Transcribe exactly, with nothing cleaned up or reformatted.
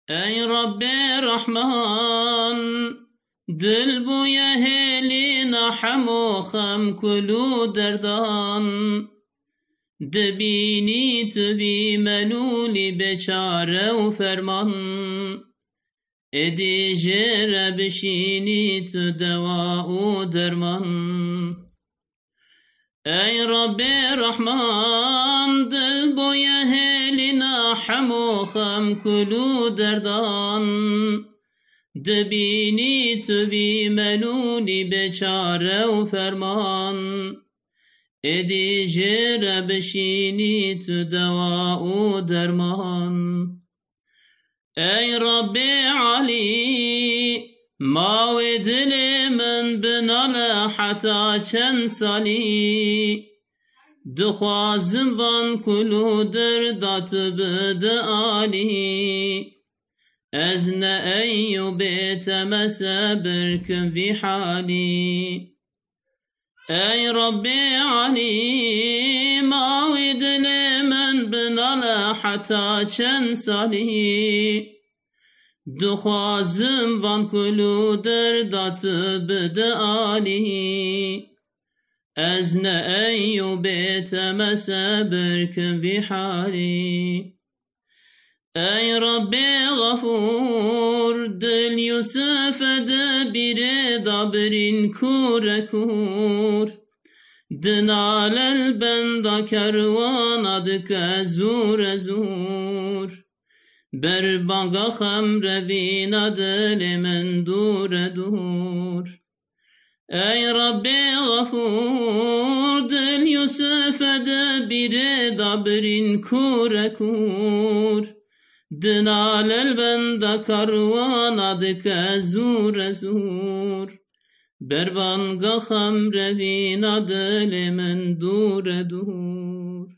Ey Rabbê Rehman, dil bûye hêlîna hemû xem kul û derdan. Dibînî tu vî melûlî bêçare û ferman. Êdî jê re bişînî tu dewa û derman. Ey Rabbê Rehman, dil bûye hêlîna hemû xem kul û derdan. Dibînî tu vî melûlî bêçare û ferman. Êdî jê re bişînî tu dewa û derman. Ey Rabbê Alî, mawê dilê min binale heta çend salî. Dixwazim van kul û derda tu bide alî. Ez ne Eyûbê te me sebir kim vî halî. Ey Rabbê Alî, mawî dilê min binale heta çend salî. Dixwazim van kul û derda tu bide alî. Ez ne Eyûbê te me sebir kim vî halî. Ey Rabbê Xefûr, dil Yûsife di bîrê da birîn kûre kûr. Dinale li benda kerwana dike zûre zûr. Berbanga xem revîna dilê min dûre dûr. Ey Rabbê Xefûr, dil Yûsife di bîrê da birîn kûre kûr. Dinale li benda kerwana dike zûre zûr. Berbanga xem revîna dilê min dûre dûr.